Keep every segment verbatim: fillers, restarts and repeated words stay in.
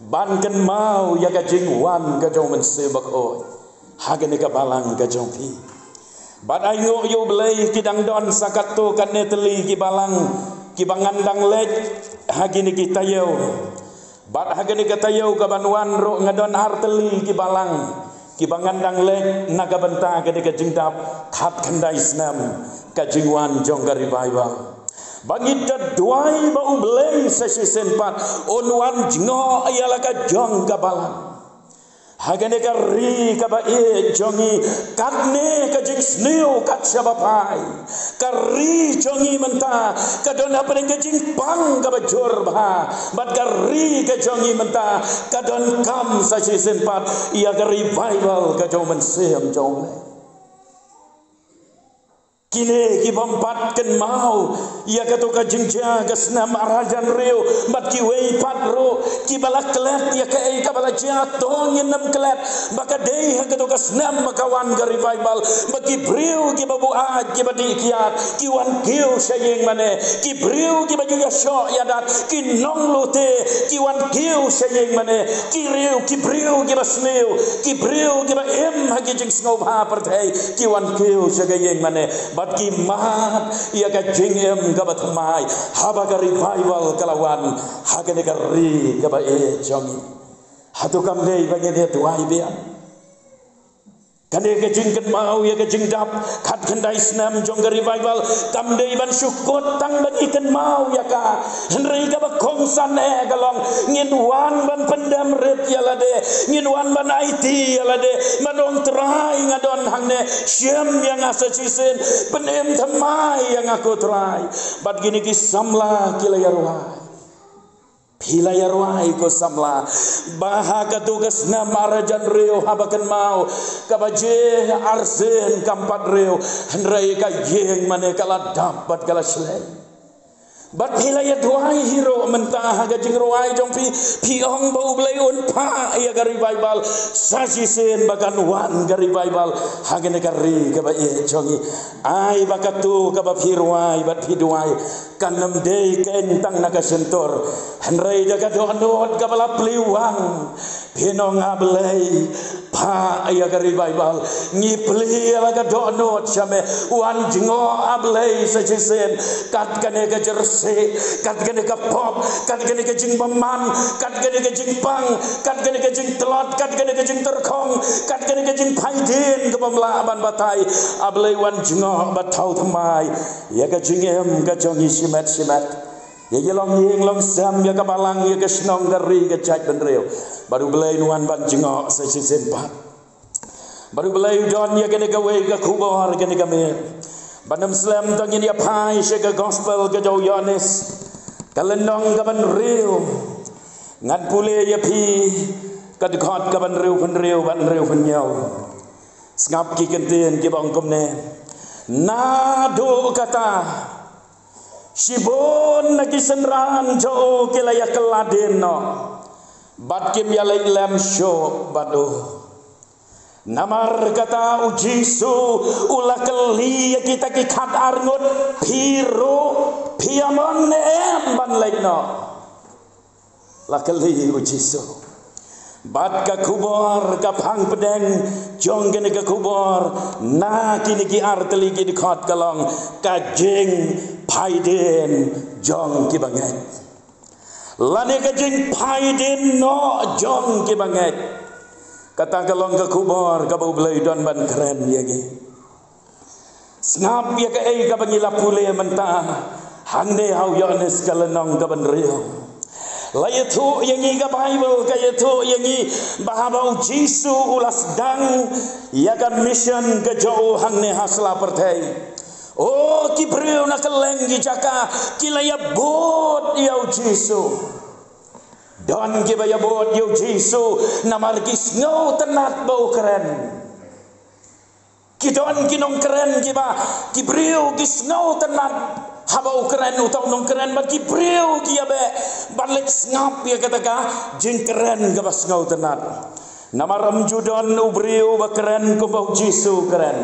ban kynmaw ïa ka jingwan ka jong u Mynsiem Bakhuid ha kane ka balang ka jong phi. Bad ai nguh ïa u Blei, ki dang don sa katto katne tylli ki balang kiba ngan dang leit ha kine ki taïew. Bad ha kane ka taïew kaban wan ruh nga don ar tylli ki balang kiba ngan dang leit na ka bynta kane ka jingdap khatkhyndai snem ka jingwan jong ka revival. Ba ngi da duwai ba u Blei sa shisien pat un wan jngoh ïa la ka jong ka balang ha kane ka ri kaba ïeit jong ngi. Katne ka jingsniew kat shaba phai, ka ri jong ngi mynta ka don hapdeng ka jingpang kaba jur bha, bad ka ri ka jong ngi mynta ka donkam sa shisien pat ïa ka revival ka jong u Mynsiem jong u Blei. Kine ki bym pat kynmaw ïa kato ka jingjia ka snem ar hajar hynriew, bad kiwei pat ruh kiba la klet ïa kaei kaba la jia, to ngin ym klet ba ka dei ha kato ka snem ba ka wan ka revival, ba ki briew kiba buaid, kiba dih kiad, ki wan kiew sha ïing mane, ki briew kiba ju ïashoh ïadat, ki nonglute, ki wan kiew sha ïing mane, ki briew, ki briew kiba sniew, ki briew kiba im ha ki jingsngewbha pyrthei, ki wan kiew sha ka ïing mane, bad ki mad ïa ka jingim kaba thymmai haba ka revival ka la wan ha kane ka ri kaba ïeit jong ngi. Hato kam dei ba ngin ïa duwai biang? Kane ka jingkynmaw ïa ka jingdap khatkhyndai snem jong ka revival kam dei ban shu kut tang ba ngi kynmaw ïa ka. Hynrei kaba kongsan eh ka long, ngin wan ban pyndem rit ïa lade, ngin wan ban aiti ïa lade, ban ong, Trai, nga don hangne, shem ïa nga sa shisien, pynim thymmai ïa nga ko Trai. Bad kine ki samla ki la ïa rwai. Phi la ïa rwai ko samla ba ha kato ka snem ar hajar hynriew, haba kynmaw kaba jia arsien kam pat hynriew, hynrei ka ïing mane ka la dap bad ka la shlei. Bad phi la ïa duwai hi ruh mynta ha ka jingrwai jong phi, phi ong ba u Blei un phah ïa ka revival sa shisien ba kan wan ka revival ha kane ka ri kaba ïeit jong ngi. Ai ba kato kaba phi rwai bad phi duwai kan ym dei keiñ tang na ka shyntur, hynrei da ka dohnud kaba la plie wang. Phin ong, A Blei, phah ïa ka revival. Ngi plie ïa la ka dohnud sha me. Wan jngoh, A Blei, sa shisien. Kat kane ka jyrsieh, kat kane ka pop, kat kane ka jingbymman, kat kane ka jingpang, kat kane ka jingtlot, kat kane ka jingtyrkhong, kat kane ka jingphai dien kaba ym lah ban batai. A Blei, wan jngoh bad thaw thymmai ïa ka jingim ka jong ngi shimet shimet. Ïa ki longïing longsem, ïa ka balang, ïa ka shnong, ka ri, ka jaitbynriew. Bad u Blei un wan ban jngoh sa shisien pat. Bad u Blei u don ïa kane kawei ka khubor kane ka miet. Ban ym slem to ngin ïa phai sha ka gospel ka jong u Ïoannis, ka lynnong kaba hynriew. Ngan pule ïa phi ka dkhot kaba hynriewphew hynriew bad hynriewphew hynñiew. Sngap ki kyntien kiba ong kumne. Naduh kata, shibun na ki synran jong u ki la ïa kylla dien noh, bad kim ïa leit lem shuh bad u. Namar kata u Jisu u la kylli ïa kita ki khatar ngut, Phi ruh phi ïa mon ne em ban leit noh? La kylli u Jisu. Bad ka khubor, ka phang pdeng jong kane ka khubor na kine ki ar tylli ki dkhot ka long, ka jingphai dien jong ki bangeit. Lane ka jingphai dien noh jong ki bangeit. Kata ka long ka khubor kaba u Blei u don ban kren ïa ngi. Sngap ïa kaei kaba ngi la pule mynta hangne ha u Ïoannis ka lynnong kaba hynriew. La ïathuh ïa ngi, ka Baibl ka ïathuh ïa ngi ba haba u Jisu u la sdang ïa ka mission ka jong u hangne ha sla pyrthei, o, ki briew na kylleng ki jaka ki la ïa bud ïa u Jisu. Don kiba ïa bud ïa u Jisu namar ki sngewtynnat ba u kren. Ki don ki nongkren kiba, ki briew ki sngewtynnat haba u kren uta u nongkren, bad ki briew ki ïa beh ban leit sngap ïa kata ka jingkren kaba sngewtynnat. Namar ym ju don u briew ba kren kumba u Jisu u kren.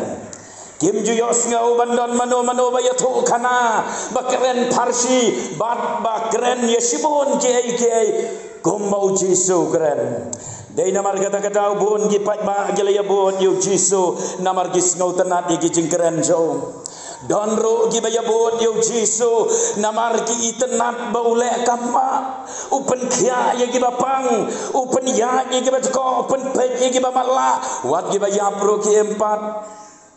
Kim ju ïohsngew ban don mano mano ba ïathuh khana, ba kren pharshi, bad ba kren ïa shibun kiei kiei. Kumba u Jisu u kren. Dei namar kata ka daw bun ki paidbah ki la ïabud ïa u Jisu namar ki sngewtynnat ïa ki jingkren jong u. Don ruh kiba ïabud ïa u Jisu namar ki itynnat ba u leh kam bha. U pynkhiah ïa kiba pang, u pynïaid ïa kiba jkok, u pynpeit ïa kiba matlah, wat kiba ïap ruh ki im pat.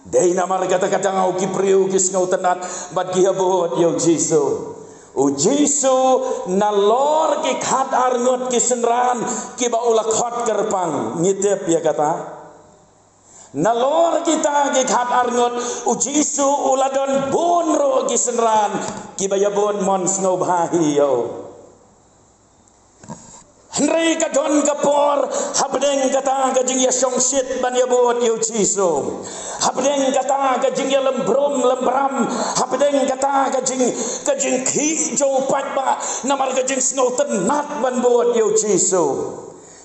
Dei namar kata ka daw ki briew ki sngewtynnat bad ki ïabud ïa u Jisu. U Jisu nalor ki khatar ngut ki synran kiba u la khot kyrpang, ngi tip ïa kata. Nalor kita ki khatar ngut u Jisu u la don bun ruh ki synran kiba ïabud mon sngewbha hi ïa u. Hynrei ka don ka por hapdeng kata ka jingïashongshit ban ïabud ïa u Jisu. Hapdeng kata ka jingïalymbrung lymbram, hapdeng kata ka jing, ka jingkhih jong u paidbah namar ka jingsngewtynnat ban bud ïa u Jisu.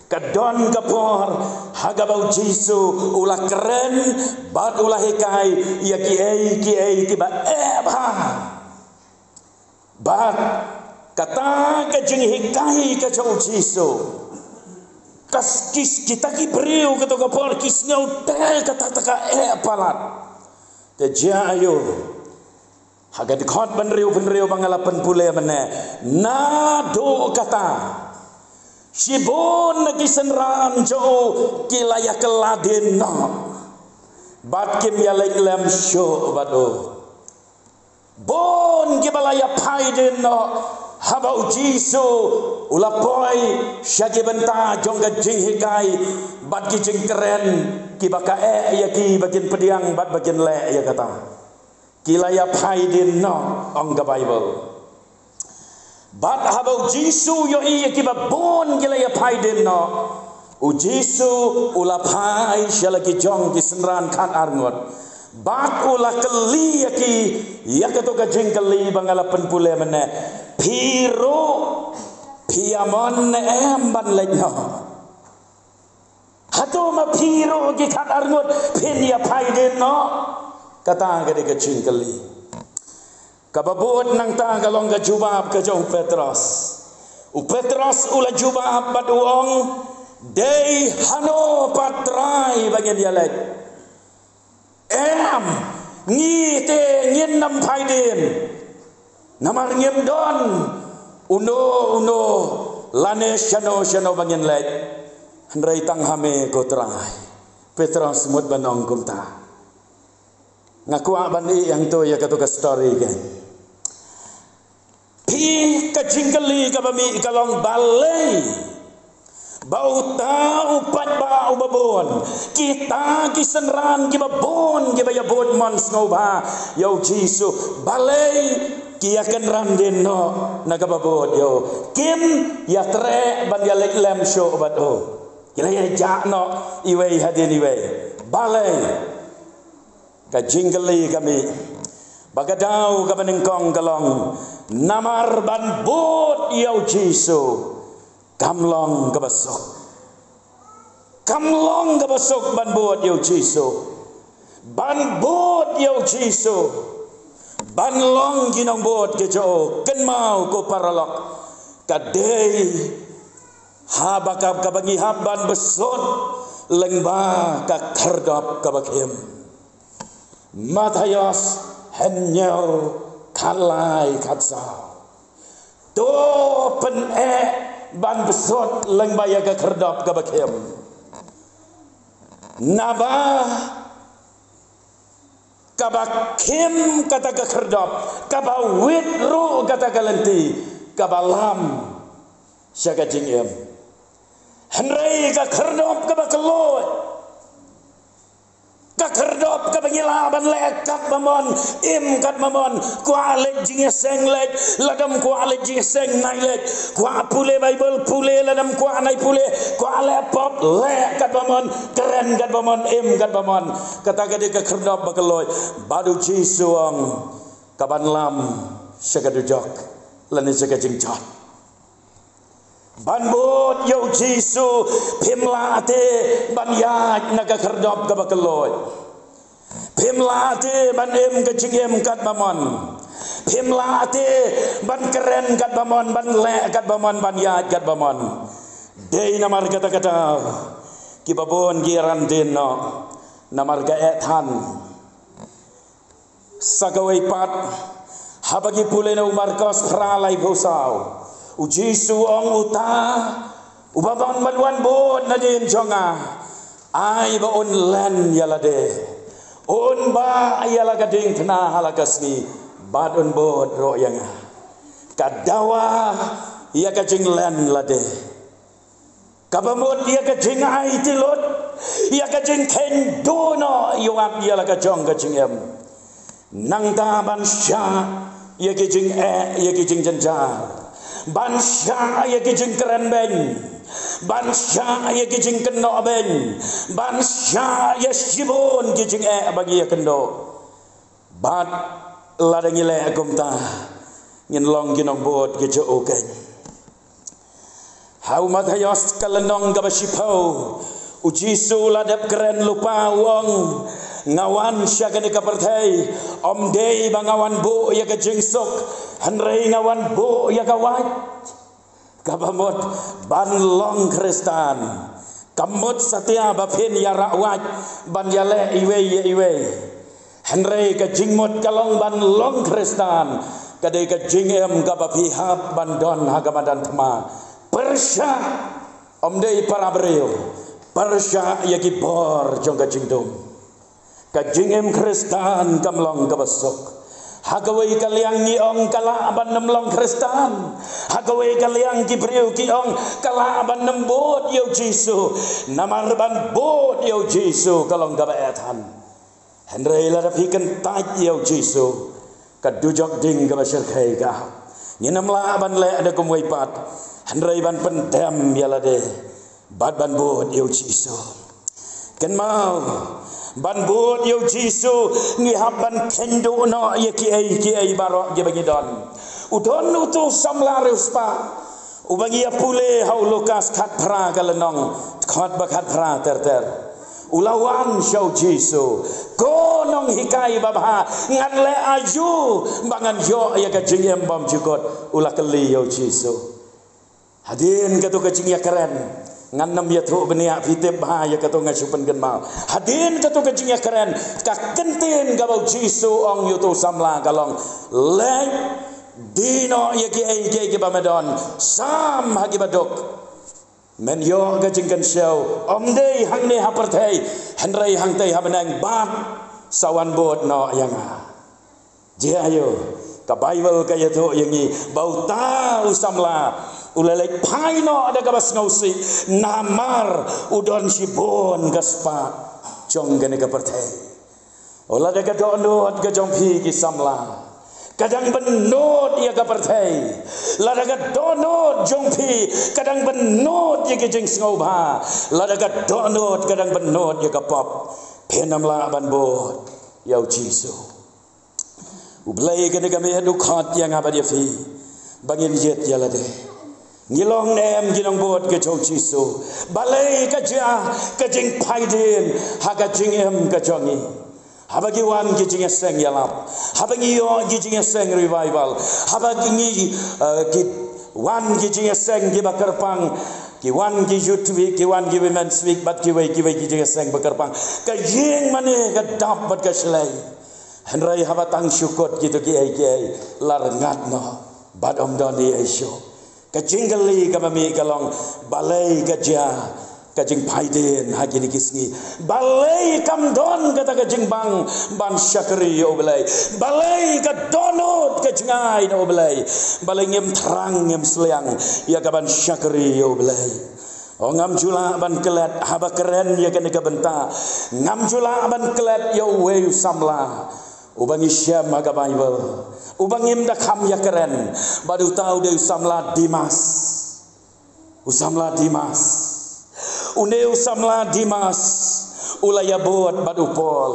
Ka don ka por ha kaba u Jisu u la kren bad u la hikai ïa kiei kiei kiba eh bha. Bad kata ka jinghikai ka jong u Jisu, ka s-, ki, kita ki briew kato ka por ki sngew te kata ka eh palat. Te jia aïu? Ha ka dkhot ba hynriew phew hynriew ba nga la pynpule mynne, naduh kata shibun na ki synran jong u ki la ïakylla dien noh bad kim ïaleit lem shuh bad u. Bun kiba la ïaphai dien noh haba u Jisu u la poi sha ki bynta jong ka jinghikai bad ki jingkren kiba ka eh ïa ki ba kin pdiang bad ba kin leh ïa kata. Ki la ïaphai dien noh, ong ka Baibl. Bad haba u Jisu u ïohi ïa kiba bun ki la ïaphai dien noh, u Jisu u la phai sha la ki jong ki synran khatar ngut. Bad u la kylli ïa ki ïa kato ka jingkylli ba nga la pynpule mynne. Phi ruh phi ïamon ne em ban leit noh? Hato ma phi ruh ki khatar ngut phin ïaphai dien noh? Kata ka dei ka jingkylli. Kaba bud nangta ka long ka jubab ka jong u Petros. U Petros u la jubab bad u ong, dei hano pat Trai ba ngin ïaleit? Em, ngi te ngin nym phai dien. Namar ngim don uno uno lane shano shano ba ngin leit. Hynrei tang ha me ko Trai. Petros mut ban ong kumta. Nga kwah ban ïeng to ïa kato ka story again. Phi, ka jingkylli kaba mih ka long balei ba uta u paidbah uba bun, kita ki synran kiba bun kiba ïabud mon sngewbha ïa u Jisu, balei ki ïakynran dien noh na kaba bud ïa u? Kim ïatreh ban ïaleit lem shuh bad u. Ki la ïajah noh iwei hadien iwei. Balei? Ka jingkylli ka mih. Ba ka daw kaba nyngkong ka long, namar ban bud ïa u Jisu kam long kaba suk. Kam long kaba suk ban bud ïa u Jisu. Ban bud ïa u Jisu, ban long ki nongbud ki jong u, kynmaw ko paralok, ka dei haba ka, kaba ngi hap ban bsut lyngba ka khyrdop kaba khim. Mathaios hynñiew, khatlai khatsaw. To pyneh ban bsut lyngba ïa ka khyrdop kaba khim. Naba kaba khim kata ka khyrdop, kaba wit ruh kata ka lynti, kaba lam sha ka jingim. Hynrei ka khyrdop kaba kylluid, ka khyrdop kaba ngi lah ban leh katba mon, im katba mon, kwah leit jingïaseng leit, lada ym kwah leit jingïaseng nai leit, kwah pule Baibl pule, lada ym kwah nai pule, kwah leh pop leh katba mon, kren katba mon, im katba mon. Kata ka dei ka khyrdop ba kylluid. Bad u Jisu u ong, kaban lam sha ka dujok lane sha ka jingjot. Ban bud ïa u Jisu, phim lah te ban ïaid na ka khyrdop kaba kylluid. Phim lah te ban im ka jingim katba mon. Phim lah te ban kren katba mon, ban leh katba mon, ban ïaid katba mon. Dei namar kata kata, kiba bun ki ïaran dien noh namar ka eh than. Sa kawei pat, haba ki pule na u Markos phra laiphew saw, u Jisu u ong, uta uba bang ban wan bud nadien jong nga, ai ba un len ïa lade, un bah ïa la ka diengphna ha la ka sngi, bad un bud ruh ïa nga. Ka dawa ïa ka jinglen lade. Kaba mut ïa ka jingaiti lut, ïa ka jingkheiñ duh noh ïa wat ïa la ka jong ka jingim. Nangta ban shah ïa ki jingeh, ïa ki jingjynjar, ban shah ïa ki jingkren beiñ, ban shah ïa ki jingkynnoh beiñ, ban shah ïa shibun ki jingeh ba ngi ïakynduh. Bad lada ngi leh kumta, ngin long ki nongbud ki jong u keiñ. Ha u Mathaios ka lynnong kaba shiphew, u Jisu la dep kren lypa, u ong, nga wan sha kane ka pyrthei, ym dei ba nga wan buh ïa ka jingsuk, hynrei nga wan buh ïa ka wait. Kaba mut ban long Khristan kam mut satia ba phin ïarah wait ban ïaleh iwei ïa iwei. Hynrei ka jingmut ka long ban long Khristan ka dei ka jingim kaba phi hap ban don ha ka madan thma. Pyrshah, ym dei para briew, pyrshah ïa ki bor jong ka jingdum. Ka jingim Khristan kam long kaba suk. Ha kawei ka liang ngi ong ka lah ban nym long Khristan. Ha kawei ka liang ki briew ki ong ka lah ban nym bud ïa u Jisu. Namar ban bud ïa u Jisu ka long kaba eh than. Hynrei lada phi kyntait ïa u Jisu, ka dujok ding kaba shyrkhei ka. Ngin ym lah ban leh da kumwei pat, hynrei ban pyndem ïa lade bad ban bud ïa u Jisu. Kynmaw, ban bud ïa u Jisu, ngi hap ban kheiñ duh noh ïa kiei kiei baroh kiba ngi don. U don uto u samla riewspah uba ngi ïa pule ha u Lukas khatphra ka lynnong, dkhot ba khatphra ter ter. U la wan sha u Jisu. Ko nonghikai babha, ngan leh aïu ba ngan ïoh ïa ka jingim bymjukut? U la kylli ïa u Jisu. Hadien kato ka jingïakren, ngan nym ïathuh bniah, phi tip bha ïa kato, nga shu pynkynmaw. Hadien kato ka jingïakren, ka kyntien kaba u Jisu u ong ïa uto u samla ka long, leit, die noh ïa kiei kiei kiba me don, sam ha kiba duk. Men ïoh ka jingkynshew, ym dei hangne ha pyrthei, hynrei hangtei ha bneng, bad sa wan bud noh ïa nga. Jia ïa u, ka Baibl ka ïathuh ïa ngi ba uta u samla u la leit phai noh da kaba sngewsih, namar u don shibun ka spah jong kane ka pyrthei. O, lada ka dohnud ka jong phi ki samla ka dang bynnud ïa ka pyrthei, lada ka dohnud jong phi ka dang bynnud ïa ki jingsngewbha, lada ka dohnud ka dang bynnud ïa ka pop, phin ym lah ban bud ïa u Jisu. U Blei kane ka miet u khot ïa nga bad ïa phi ba ngin jied ïa lade. Ngi long ne em ki nongbud ka jong u Jisu? Balei ka jia ka jingphaidien ha ka jingim ka jong ngi? Haba ngi wan ki jingïaseng ïalap, haba ngi ïoh ki jingïaseng revival, haba ngi, eh, ki wan ki jingïaseng kiba kyrpang, ki wan ki Youth Week, ki wan ki Women's Week bad kiwei kiwei ki jingïaseng ba kyrpang, ka ïing mane ka dap bad ka shlei. Hynrei haba tang shu kut kito kiei kiei la rngat noh bad ym don ei ei shuh. Ka jingkylli kaba mih ka long, balei ka jia ka jingphaidien ha kine ki sngi? Balei kam don kata ka jingbang ban shakri ïa u Blei? Balei ka dohnud ka jngai na u Blei? Balei ngim thrang ngim sliang ïa ka ban shakri ïa u Blei? O, ngam ju lah ban klet haba kren ïa kane ka bynta. Ngam ju lah ban klet ïa uwei u samla uba ngi shem ha ka Baibl, uba ngim da kham ïakren bad uta u dei u samla Dimas. U samla Dimas. Une u samla Dimas u la ïabud bad u Paul.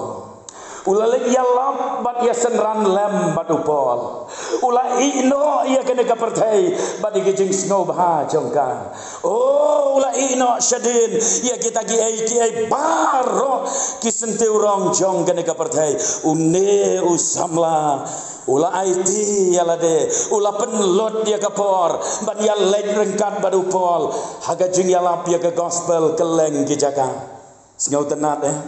U la leit ïalap bad ïasynran lem bad u Paul. U la ïeh noh ïa kane ka pyrthei bad ïa ki jingsngewbha jong ka. O, u la ïeh noh shadien ïa kita kiei kiei baroh ki syntiew rong jong kane ka pyrthei. Une u samla U la aiti ïa lade, u la pynlut ïa ka por ban ïaleit ryngkat bad u Paul ha ka jingïalap ïa ka gospel kylleng ki jaka. Sngewtynnat, eh?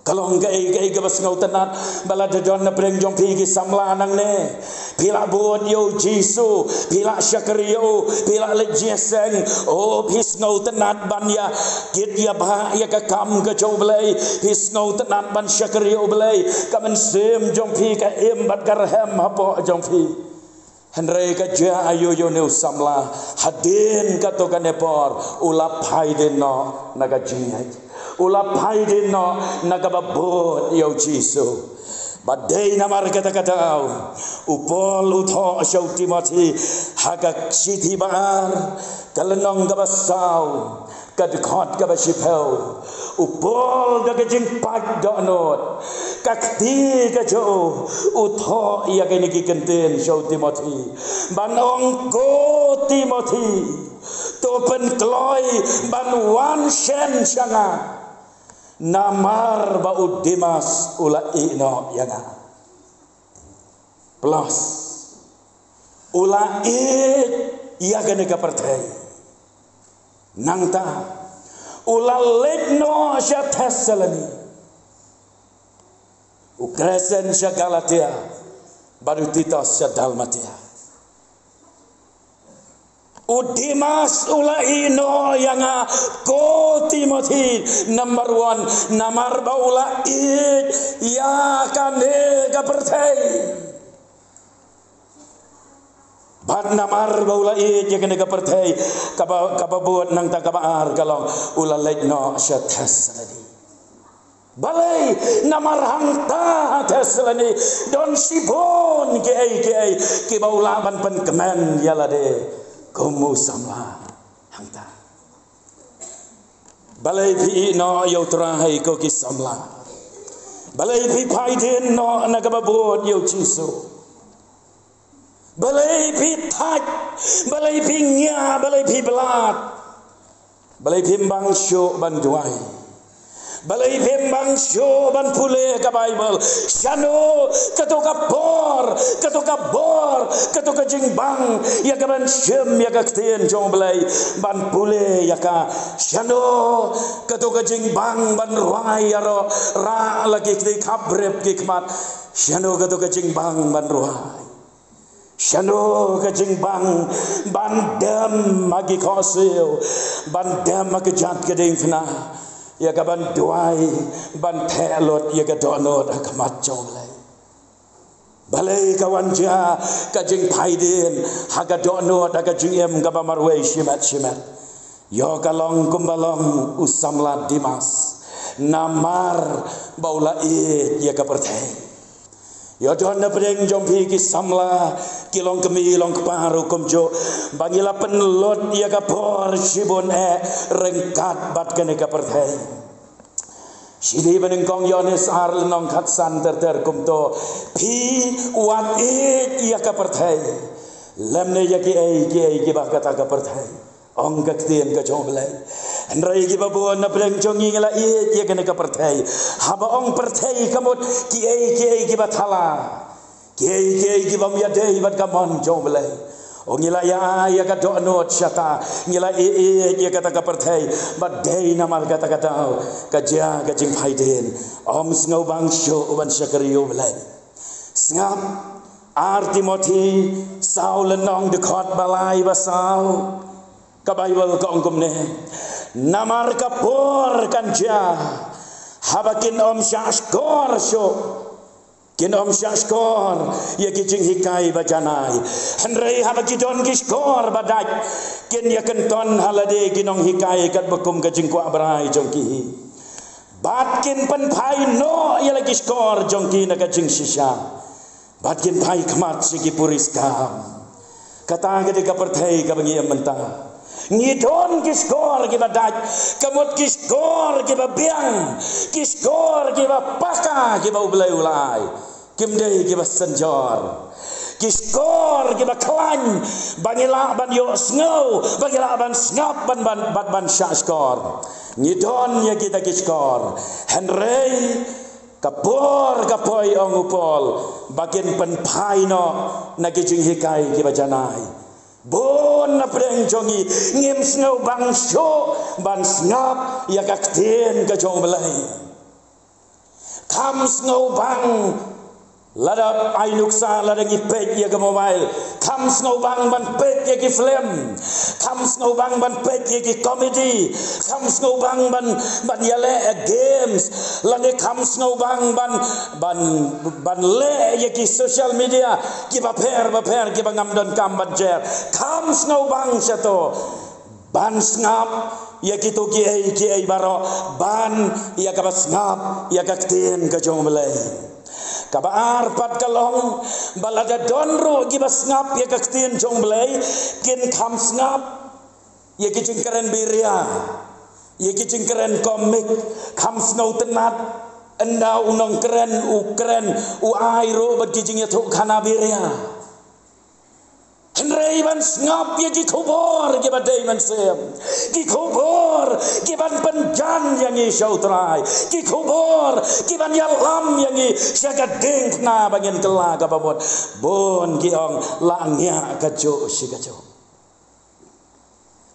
Ka long kaei kaei kaba sngewtynnat ba lada don na pdeng jong phi ki samla nangne, phi la bud ïa u Jisu, phi la shakri ïa u, phi la leit jingïaseng. O, phi sngewtynnat ban ïa kit ïa ba ïa ka kam ka jong U Blei, phi sngewtynnat ban shakri ïa U Blei. Ka mynsiem jong phi ka im bad ka rhem hapoh jong phi. Hynrei ka jia aïu ïa une u samla, hadien katto katne por u la phai dien noh na ka jingngeit, u la phai dien noh na kaba bud ïa u Jisu. Bad dei namar kata ka daw u Paul u thoh sha u Timothi ha ka shithi ba ar, ka lynnong kaba saw, ka dkhot kaba shiphew. U Paul da ka jingpait dohnud, ka kti ka jong u, u thoh ïa kine ki kyntien sha u Timothi ban ong, ko Timothi, to pynkloi ban wan shen sha nga, namar ba u Demas u la ïeh noh ïa nga. Plus, u la ïeit ïa kane ka pyrthei. Nangta u la leit noh sha Thessaloni, u Kresens sha Galatia, bad u Titos sha Dalmatia. U Demas u la ïeh noh ïa nga, ko Timothi, number one, namar ba u la ïeit ïa kane ka pyrthei. Bad namar ba u la ïeit ïa kane ka pyrthei, kaba, kaba bud nangta kaba ar ka long, u la leit noh sha Thessaloni. Balei? Namar hangta ha Thessaloni don shibun kiei kiei kiba u lah ban pynkmen ïa lade kum u samla hangta. Balei phi ïeh noh ïa U Trai, ko ki samla? Balei phi phai dien noh na kaba bud ïa u Jisu? Balei phi thait? Balei phi ngiah? Balei phi blad? Balei phim bang shuh ban duwai? Balei phim bang shuh ban pule ka Baibl? Shano kato ka por, kato ka bor, kato ka jingbang ïa ka ban shim ïa ka ktien jong U Blei, ban pule ïa ka? Shano kato ka jingbang ban rwai ïaroh, rah la ki kti, khap rep ki khmat? Shano kato ka jingbang ban rwai? Shano ka jingbang ban dem ha ki khohsiew, ban dem ha ka jait ka diengphna, ïa ka ban duwai, ban theh lut ïa ka dohnud ha khmat jong U Blei? Balei ka wan jia ka jingphai dien ha ka dohnud, ha ka jingim kaba marwei shimet shimet? Ïoh ka long kumba long u samla Demas, namar ba u la ïeit ïa ka pyrthei. Ïoh don na pdeng jong phi ki samla, ki long kmie long kpa ruh kumjuh, ba ngi la pynlut ïa ka por shibun eh ryngkat bad kane ka pyrthei. Shithi banyngkong Ïoannis ar lynnong khatsan ter ter kumto: Phi wat ïeit ïa ka pyrthei, lymne ïa kiei kiei kiba kata ka pyrthei, ong ka ktien ka jong U Blei. Hynrei kiba bun na pdeng jong ngi ngi la ïeit ïa kane ka pyrthei. Haba ong pyrthei ka mut kiei kiei kiba thala, kiei kiei kibym ïadei bad ka mon jong U Blei. Ong ngi la ïa ai ïa ka dohnud shata, ngi la ïeit ïa kata ka pyrthei. Bad dei namar kata ka daw ka jia ka jingphai dien. Ym sngewbang shuh ban shakri U Blei. Sngap, ar Timothi saw lynnong dkhot ba lai ba saw. Ka Baibl ka ong kumne: Namar ka por kan jia haba kin ym shah shkor shuh, kin ym shah shkor ïa ki jinghikai ba janai. Hynrei haba ki don ki shkor ba dait, kin ïakynton ha lade ki nonghikai katba kum ka jingkwah brai jong ki hi. Bad kin pynphai noh ïa la ki shkor jong ki na ka jingshisha, bad kin phai khmat sha ki puriskam. Kata ka dei ka pyrthei kaba ngi im mynta. Ngi don ki shkor kiba dait, ka mut ki shkor kiba biang, ki shkor kiba paka kiba U Blei u la ai. Kim dei kiba synjor. Ki shkor kiba khlaiñ, ba ngi lah ban ïohsngew, ba ngi lah ban sngap, ban, ban, ban, ban shah shkor. Ngi don ïa kita ki shkor. Hynrei Ka por ka poi, ong u Paul, ba kin pynphai noh na ki jinghikai kiba janai. Bun na pdeng jong ngi ngim sngewbang shuh ban sngap ïa ka ktien ka jong U Blei. Kham sngewbang lada ai nuksa, lada ngi peit ïa ka mobile, kham sngewbang ban peit ïa ki film, kham sngewbang ban peit ïa ki comedy, kham sngewbang ban, ban ïaleh ïa games, lane kham sngewbang ban, ban, ban leh ïa ki social media kiba pher ba pher kiba ngam donkam ban jer. Kham sngewbang shato ban sngap ïa kito kiei kiei baroh, ban ïa kaba sngap ïa ka ktien ka jong U Blei. Kaba ar pat ka long ba lada don ruh kiba sngap ïa ka ktien jong U Blei, kin kham sngap ïa ki jingkren biria, ïa ki jingkren komik, kham sngewtynnat. Ynda u nongkren u kren, u ai ruh bad ki jingïathuhkhana biria. Hynrei ban sngap ïa ki khubor kiba dei mynsiem, ki khubor kiban pynjan ïa ngi sha U Trai, ki khubor kiban ïalam ïa ngi sha ka diengphna ba ngin kylla kaba mut, bun ki ong, la ngiah kajuh shi kajuh.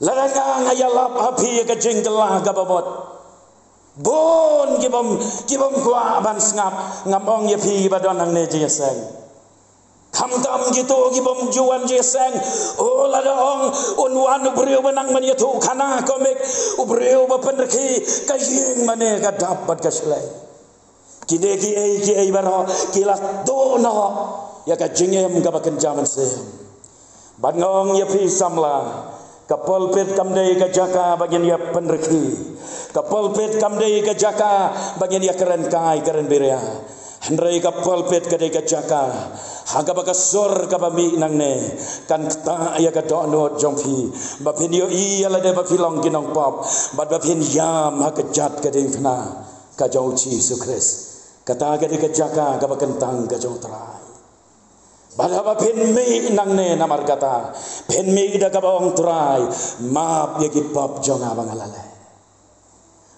Lada nga nga ïalap ha phi ïa ka jingkylla kaba mut, bun kibym, kibym kwah ban sngap. Ngam ong ïa phi ba don hangne jingïaseng, khamtam kito kibym ju wan jingïaseng. O, lada ong un wan u briew ba nang ban ïathuhkhana komik, u briew ba pynrkhie, ka ïing mane ka dap bad ka shlei. Kine kiei kiei baroh ki la tuh noh ïa ka jingim kaba kynja mynsiem. Bad nga ong ïa phi samla, ka pulpit kam dei ka jaka ba ngin ïa pynrkhie. Ka pulpit kam dei ka jaka ba ngin ïa kren kai kren biria. Hynrei ka pulpit ka dei ka jaka ha kaba ka sur kaba mih nangne kan ktah ïa ka dohnud jong phi, ba phin ïohi ïa lade ba phi long ki nongpop, bad ba phin ïam ha ka jait ka diengphna ka jong U Jisu Khrist. Kata ka dei ka jaka kaba kyntang ka jong U Trai. Bad haba phin mih nangne, namar kata phin mih da kaba ong, Trai, map ïa ki pop jong nga ba nga la leh.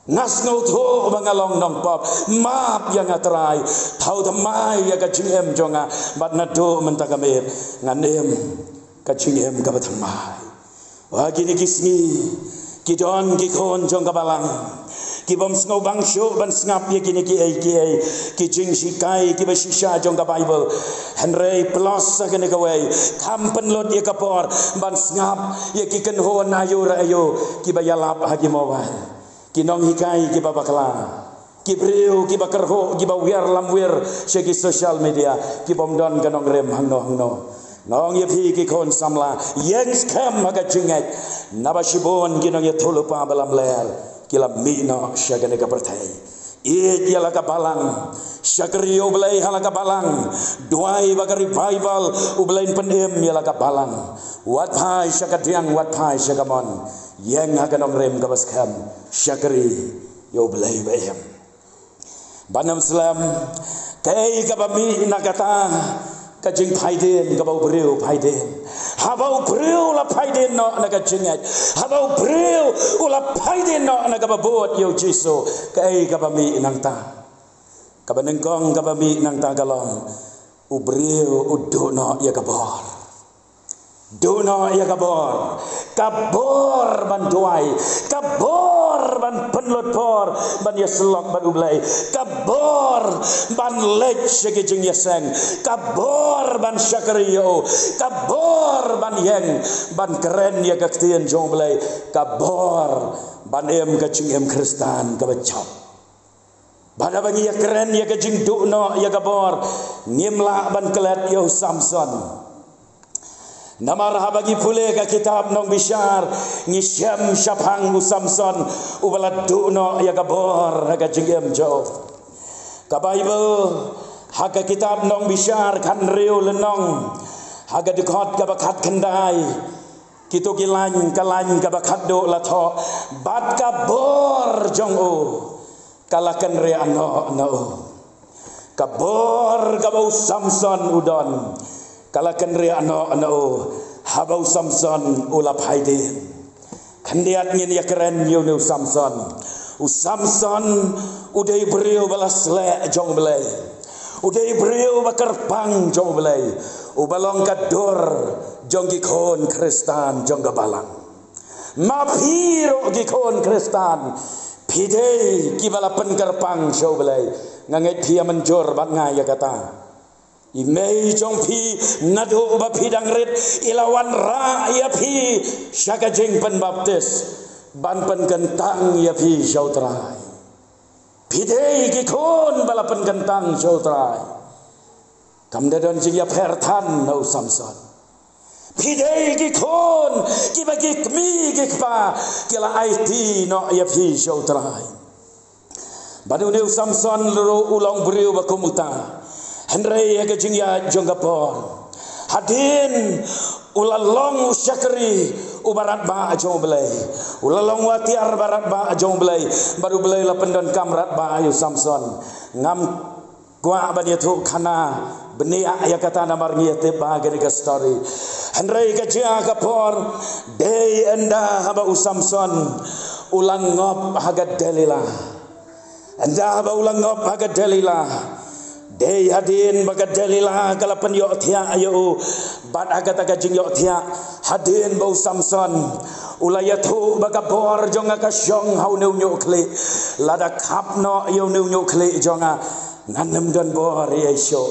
Nga sngewthuh ba nga long nongpop, map ïa nga Trai. Thaw thymmai ïa ka jingim jong nga, bad naduh mynta ka miet ngan im ka jingim kaba thymmai. Ha kine ki sngi ki don ki khun jong ka balang kibym sngewbang shuh ban sngap ïa kine kiei kiei ki jinghikai kiba shisha jong ka Baibl. Hynrei plus sa kane kawei, kham pynlut ïa ka por ban sngap ïa ki kynhun aïu re aïu kiba ïalap ha ki mobile, ki nonghikai kiba bakla, ki briew kiba kyrhuh, kiba wiar lamwir sha ki social media, kibym don ka nongrim hangno hangno. Nga ong ïa phi ki khun samla, ïeng skhem ha ka jingngeit, naba shibun ki nongïathuhlypa ba lamler ki la mih noh sha kane ka pyrthei. Ïeit ïa la ka balang, shakri ïa U Blei ha la ka balang, duwai ba ka revival U Blei un pynim ïa la ka balang. Wat phai sha ka diang, wat phai sha ka mon. Ïeng ha ka nongrim kaba skhem, shakri ïa U Blei ba im. Ban ym slem, kaei kaba mih na kata ka jingphaidien kaba u briew u phaidien? Haba u briew u la phaidien noh na ka jingngeit, haba u briew u la phaidien noh na kaba bud ïa U Jisu, kaei kaba mih nangta? Kaba nyngkong kaba mih nangta ka long, u briew u duh noh ïa ka bor. Duh noh ïa ka bor. Ka bor ban duwai, ka bor ban pynlut por ban ïasyllok bad U Blei, ka bor ban leit sha ki jingïaseng, ka bor ban shakri ïa U, ka bor ban ïeng ban kren ïa ka ktien jong U Blei, ka bor ban im ka jingim Khristan kaba jop. Bad haba ngi ïakren ïa ka jingduh noh ïa ka bor, ngim lah ban klet ïa u Samson. Namar haba ngi pule ka kitab Nongbishar, ngi shem shaphang u Samson uba la duh noh ïa ka bor ha ka jingim jong u. Ka Baibl ha ka kitab Nongbishar khathynriew lynnong, ha ka dkhot kaba khatkhyndai, kito ki lain, ka lain kaba khatduh la thoh: Bad ka bor jong u ka la kynriah noh na u. Ka bor kaba u Samson u don ka la kynriah noh na u haba u Samson u la phaidien. Khyndiat ngin ïakren ïa une u Samson, U Samson u dei briew ba la sleh jong U Blei. U dei briew ba kyrpang jong U Blei. Uba long ka dur jong ki khun Khristan jong ka balang. Ma phi ruh ki khun Khristan, phi dei kiba la pynkyrpang sha U Blei. Nga ngeit phi ïa mynjur bad nga ïa kata. I mei jong phi naduh ba phi dang rit i la wanrah ïa phi sha ka jingpynbaptis ban pynkyntang ïa phi sha U Trai. Phi dei ki khun ba la pynkyntang sha U Trai. Kam da don jingïapher than na u Samson. Phi dei ki khun kiba ki kmie ki kpa ki la aiti noh ïa phi sha U Trai. Bad une u Samson ruh u long briew ba kum uta. Hynrei ha ka jingïaid jong ka por, hadien u la long u shakri uba radbah jong U Blei, u la long u atiar ba radbah jong U Blei, bad U Blei la pyndonkam radbah ïa u Samson. Ngam kwah ban ïathuh khana bniah ïa kata namar ngi ïatip ba ha kane ka story. Hynrei ka jia ka por, dei ynda haba u Samson u la ngop ha ka Delilah. Ynda haba u la ngop ha ka Delilah, dei hadien ba ka Delilah ka la pynïohthiah ïa u. Bad ha kata ka jingïohthiah, hadien ba u Samson u la ïathuh ba ka bor jong nga ka shong ha une u ñiuh khlieh. Lada khap noh ïa une u ñiuh khlieh jong nga, ngan ym don bor ïa i shuh.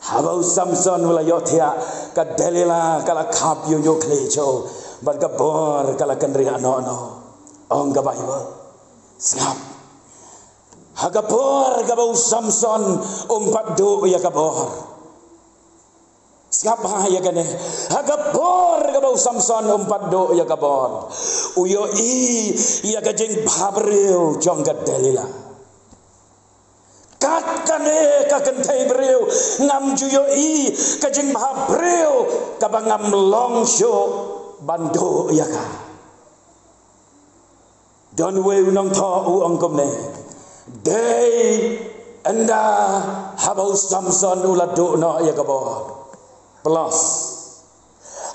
Haba u Samson u la ïohthiah, ka Delilah ka la khap ïa u ñiuh khlieh jong u, bad ka bor ka la kynriah noh noh. Ong ka Baibl. Sngap. Ha ka por kaba u Samson um pat duh ïa ka bor. Sngap ha ïa kane. Ha ka por kaba u Samson um pat duh ïa ka bor, u ïohi ïa ka jingbhabriew jong ka Delilah. Kat kane ka kynthei briew ngam ju ïohi ka jingbhabriew kaba ngam long shuh ban duh ïa ka. Don uwei u nongthoh u ong kumne, dei ynda haba u Samson u la duh noh ïa ka bor. Plus,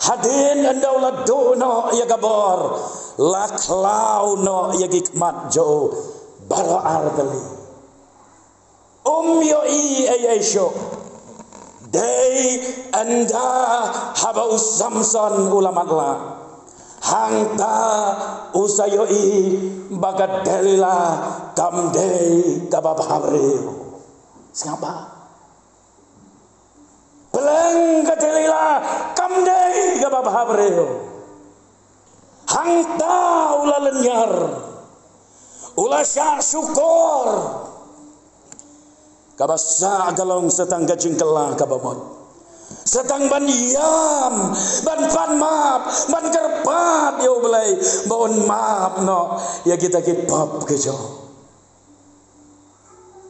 hadien ynda u la duh noh ïa ka bor, la khlaw noh ïa ki khmat jong u baroh ar tylli. Um ïohi ei ei shuh. Dei ynda haba u Samson u la matlah, hangta u sa ïohi ba ka Delilah kam dei kaba bhabriew. Sngap bha. Pleng ka Delilah kam dei kaba bhabriew. Hangta u la lynñiar, u la shah shukor. Kaba sah ka long sa tang ka jingkylla kaba mut, sa tang ban ïam, ban pan map, ban kyrpad ïa U Blei ba un map noh ïa kita ki pop ki jong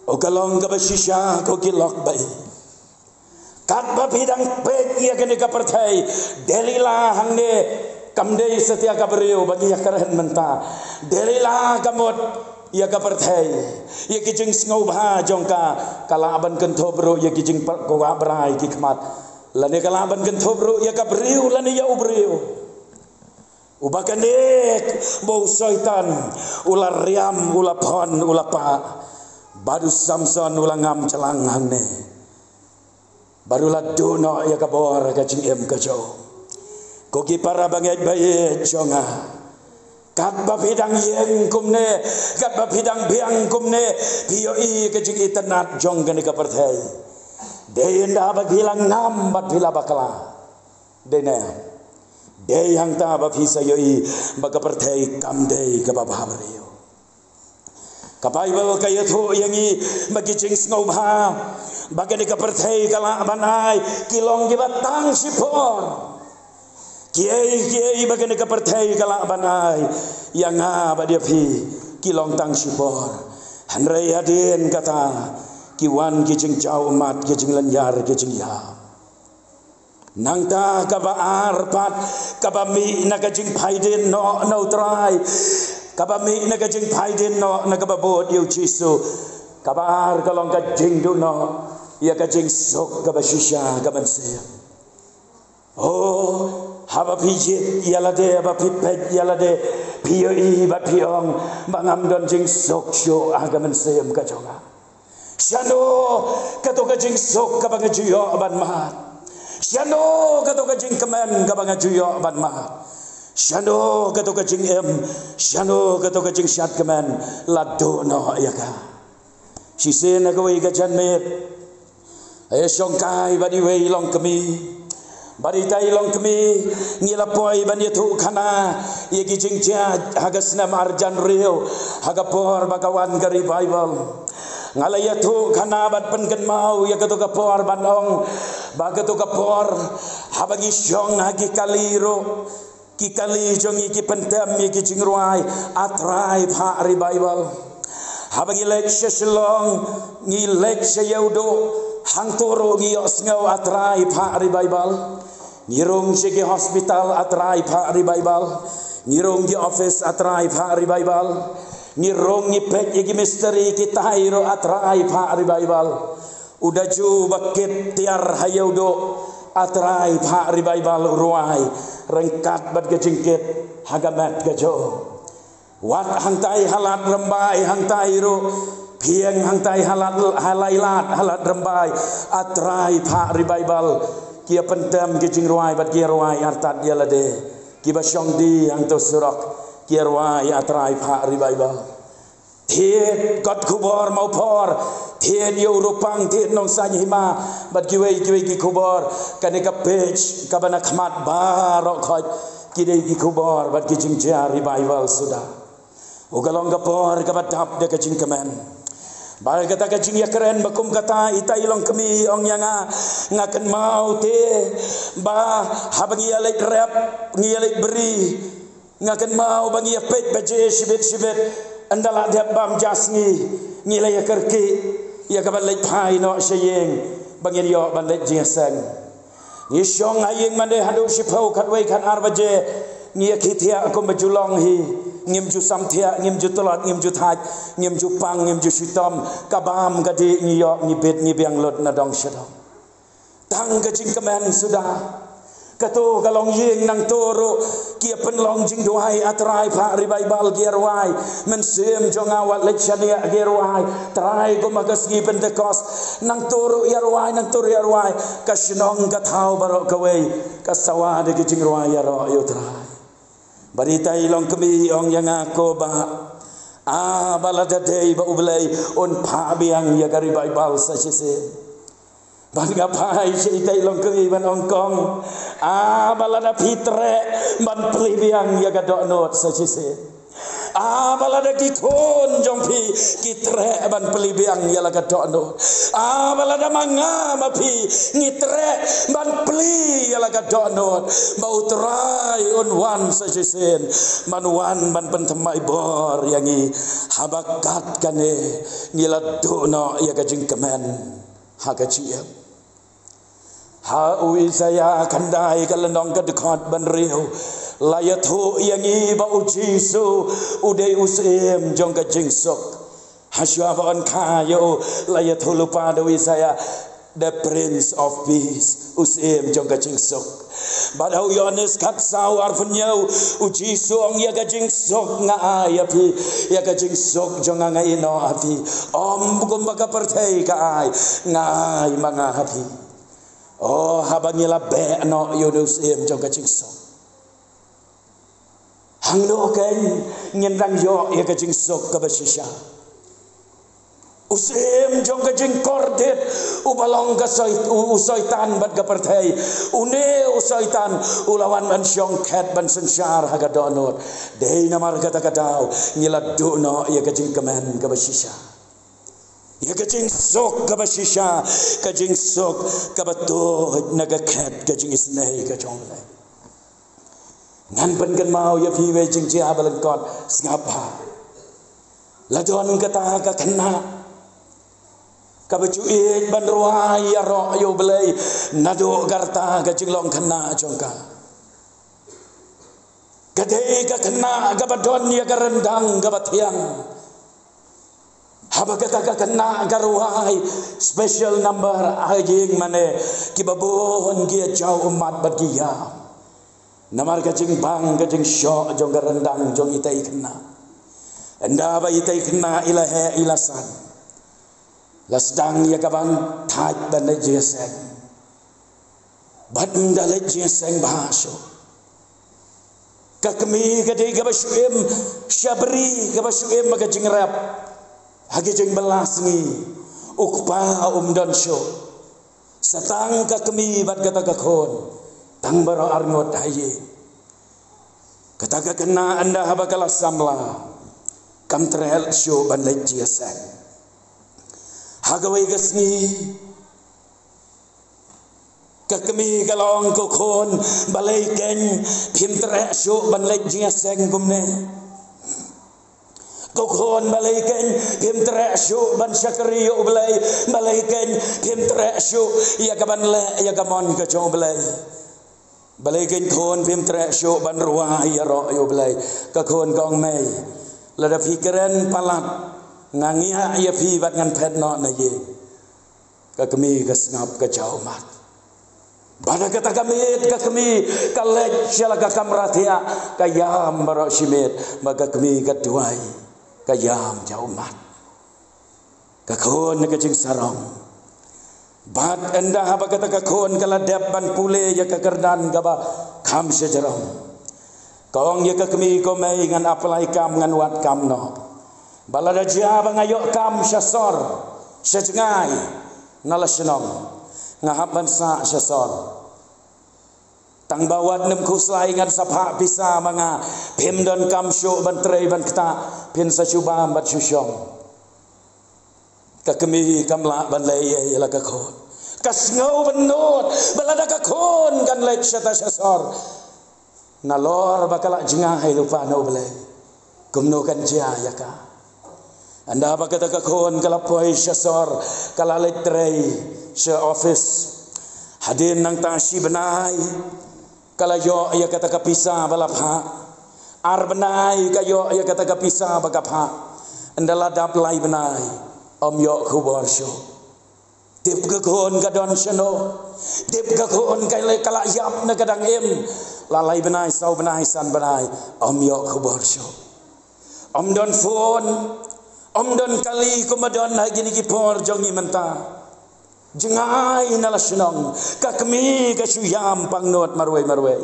u. Ka long kaba shisha ko ki lok ba ïeit. Katba phi dang peit ïa kane ka pyrthei, Delilah hangne kam dei satia ka briew ba ngi ïa kren mynta. Delilah ka mut ïa ka pyrthei, ïa ki jingsngewbha jong ka. Ka lah ban kynthup ruh ïa ki jingkwah brai ki khmat, lane ka lah ban kynthup ruh ïa ka briew lane ïa u briew. Uba kane ba u Soitan u la riam, u la phon, u la pah. Bad u Samson u la ngam jlang hangne. Bad u la duh noh ïa ka bor ka jingim ka jong u. Ko ki para bangeit ba ïeit jong nga, katba phi dang ïeng kumne, katba phi dang biang kumne, phi ïohi ka jingitynnad jong kane ka pyrthei. Dei ynda ba phi la ngam bad phi la bakla. Dei ne, dei hangta ba phi sa ïohi ba ka pyrthei kam dei kaba bhabriew. Ka Baibl ka ïathuh ïa ngi ba ki jingsngewbha ba kane ka pyrthei ka lah ban ai, ki long kiba tang shipor. Kiei kiei ba kane ka pyrthei ka lah ban ai ïa nga bad ïa phi, ki long tang shipor. Hynrei hadien kata ki wan ki jingjaw ummat, ki jinglynñiar, ki jingïap. Nangta kaba ar pat, kaba mih na ka jingphaidien noh na U Trai, kaba mih na ka jingphaidien noh na kaba bud ïa U Jisu. Kaba ar ka long ka jingduh noh ïa ka jingsuk kaba shisha ka mynsiem. Oh, Haba phi jied ïa lade, haba phi peit ïa lade, phi ïohi bad phi ong ba ngam don jingsuk shuh ha ka mynsiem ka jong nga. Shano kato ka jingsuk kaba nga ju ïoh ban mad? Shano kato ka jingkmen kaba nga ju ïoh ban mad? Shano kato ka jingim, shano kato ka jingshad kmen la duh noh ïa ka? Shisien ha kawei ka janmiet, eh, shongkai bad iwei i longkmie. Bad itai i longkmie, ngi la poi ban ïathuh khana ïa ki jingjia ha ka snem arjan riew, ha ka por ba ka wan ka revival. Nga la ïathuh khana bad pynkynmaw ïa kato ka por ban ong ba kato ka por, haba ngi shong ha ki kali ruh, ki kali jong ngi ki pyntem ïa ki jingrwai A Trai Phah Revival. Haba ngi leit sha Shillong, ngi leit sha Ïewduh, hangto ruh ngi ïohsngew A Trai Phah Revival. Ngi rung sha ki hospital A Trai Phah Revival. Ngi rung ki office A Trai Phah Revival. Ngi rung ngi peit ïa ki mistri kitai ruh A Trai Phah Revival. U da ju ba kit tiar ha Ïewduh, A Trai Phah Revival u rwai ryngkat bad ka jingkit ha ka met ka jong u. Wat hangtai ha Lad Rymbai hangtai ruh, Phieng hangtai ha Lad, ha Laitlad, ha Lad Rymbai, A Trai Phah Revival ki ïa pyntem ki jingrwai bad ki ïa rwai artat ïa lade. Kiba shong die hangto surok ki ïa rwai A Trai Phah Revival. Thied kot khubor Mawphor, thied Ïewrupang, thied Nongsain Hima bad kiwei kiwei ki khubor. Kane ka page kaba na khmat baroh khoit ki dei ki khubor bad ki jingjia revival suda. U ka long ka por kaba dap da ka jingkmen. Bad kata ka jingïakren ba kum kata, itai i longkmie i ong ïa nga, nga kynmaw te ba haba ngi ïa leit rep, ngi ïa leit bri, nga kynmaw ba ngi ïa peit baje shibit shibit, ynda la dep bam ja sngi ngi la ïa kyrkieh ïa ka ban leit phai noh sha ïing ba ngin ïoh ban leit jingïaseng. Ngi shong ha ïing mane haduh shiphew khatwei khatar baje, ngi ïa khie thiah kumba ju long hi. Ngim ju sam thiah, ngim ju tlot, ngim ju thait, ngim ju pang, ngim ju shitom. Ka bam ka dih ngi ïoh, ngi bit ngi biang lut na dong sha dong. Tang ka jingkmen suda. Kato ka longïing nangto ruh ki ïa pynlong jingduwai A Trai Phah Revival ki ïa rwai. Mynsiem jong nga wat leit shaniah ki ïa rwai. Trai kumba ka sngi Pentekost. Nangto ruh ïa rwai, nangto ruh ïa rwai. Ka shnong ka thaw baroh kawei ka sawa da ki jingrwai ïaroh ïa u Trai. Bad itai i longkmie i ong ïa nga, ko bah, ah, ba lada dei ba U Blei un phah biang ïa ka revival sa shisien. Bad nga phai sha itai i longkmie ban ong, kong, ah, ba lada phi treh ban plie biang ïa ka dohnud sa shisien. Ah, ba lada ki khun jong phi ki treh ban plie biang ïa la ka dohnud. Ah, ba lada ma nga ma phi ngi treh ban plie ïa la ka dohnud, ba U Trai un wan sa shisien, ban wan ban pynthymmai bor ïa ngi. Haba kat kane ngi la duh noh ïa ka jingkmen ha ka jingim. Ha u Isaïah khyndai ka lynnong ka dkhot ba hynriew la ïathuh ïa ngi ba U Jisu u dei u Syiem jong ka jingsuk. Hashwa ba yn kha ïa u la ïathuh lypa da u Isaïah, the Prince of Peace, u Syiem jong ka jingsuk. Bad ha u Ïoannis khatsaw arphew hynñiew, U Jisu ong, ïa ka jingsuk nga ai ïa phi, ïa ka jingsuk jong nga nga ïehnoh ha phi. Ym kumba ka pyrthei ka ai, nga ai ma nga ha phi. Oh, haba ngi la beh noh ïa u Syiem jong ka jingsuk, hangno kein ngin dang ïoh ïa ka jingsuk kaba shisha? U syiem jong ka jingkordit uba long ka soi-, u, u soitan bad ka pyrthei. Une u soitan u la wan ban shong khet ban synshar ha ka dohnud. Dei namar kata ka daw ngi la duh noh ïa ka jingkmen kaba shisha, ïa ka jingsuk kaba shisha, ka jingsuk kaba tuid na ka khet ka jingisynei ka jong U Blei. Ngan pynkynmaw ïa phi wei jingjia ba lyngkot, sngap bha. La don kata ka khynnah kaba ju ïeit ban rwai ïaroh ïa U Blei naduh ka rta ka jinglong khynnah jong ka. Ka dei ka khynnah kaba don ïa ka ryndang kaba thiang. Haba kata ka khynnah ka rwai special number, ha ïing mane kiba bun ki ïa jaw ummat bad ki ïam. Namar ka jingbang ka jingshoh jong ka ryndang jong ita i khynnah. Ynda ba ita i khynnah i la heh i la san, la sdang ïa ka ban thait ban leit jingïaseng. Bad ynda leit jingïaseng bha shuh, ka kmie ka dei kaba shu im shabri, kaba shu im ha ka jingrep. Ha ki jingbylla sngi, u kpa um don shuh. Sa tang ka kmie bad kata ka khun, tang baroh arngut ha ïing. Kata ka khynnah ynda haba ka la samla, kam treh shuh ban leit jingïaseng. Ha kawei ka sngi, ka kmie ka la ong, ko khun, balei keiñ phim treh shuh ban leit jingïaseng kumne? Ko khun, balei keiñ phim treh shuh ban shakri ïa U Blei? Balei keiñ phim treh shuh ïa ka ban leh ïa ka mon ka jong U Blei? Balei keiñ khun phim treh shuh ban rwai ïaroh ïa U Blei? Ka khun ka ong, mei, lada phi kren palat, nga ngiah ïa phi bad ngan phet noh na ïing. Ka kmie ka sngap, ka jaw ummat. Bad ha kata ka miet ka kmie ka leit sha la ka kamra thiah, ka ïam baroh shi miet, bad ka kmie ka duwai, ka ïam jaw ummat. Ka khun na ka jingsarong. Bad ynda haba kata ka khun ka la dep ban pule ïa ka kyrdan kaba kham shajrong, ka ong ïa ka kmie, ko mei, ngan apply kam, ngan wad kam noh. Ba lada jia ba nga ïoh kam sha sor, sha jngai, na la shnong, nga hap ban sah sha sor. Tang ba wat nym khuslai, ngan sa phah pisa ma nga. Phim donkam shuh ban trei ban ktah, phin sa shu bam bad shu shong. Ka kmie kam lah ban leh ei ei ïa la ka khun. Ka sngew bynnud ba lada ka khun kan leit shata sha sor, nalor ba ka la jngai lypa na U Blei, kumno kan jia ïa ka. Ynda ba kata ka khun ka la poi sha sor, ka la leit trei sha office. Hadien nangta shi bnai ka la ïoh ïa kata ka pisa ba la phah. Ar bnai ka ïoh ïa kata ka pisa ba ka phah. Ynda la dap lai bnai, ym ïoh khubor shuh. Tip ka khun ka don shano. Tip ka khun ka la, ka la ïap na ka dang im. La lai bnai, saw bnai, san bnai, ym ïoh khubor shuh. Ym don phone, ym don kali kumba don ha kine ki por jong ngi mynta. Jngai na la shnong, ka kmie ka shu ïam pangnud marwei marwei.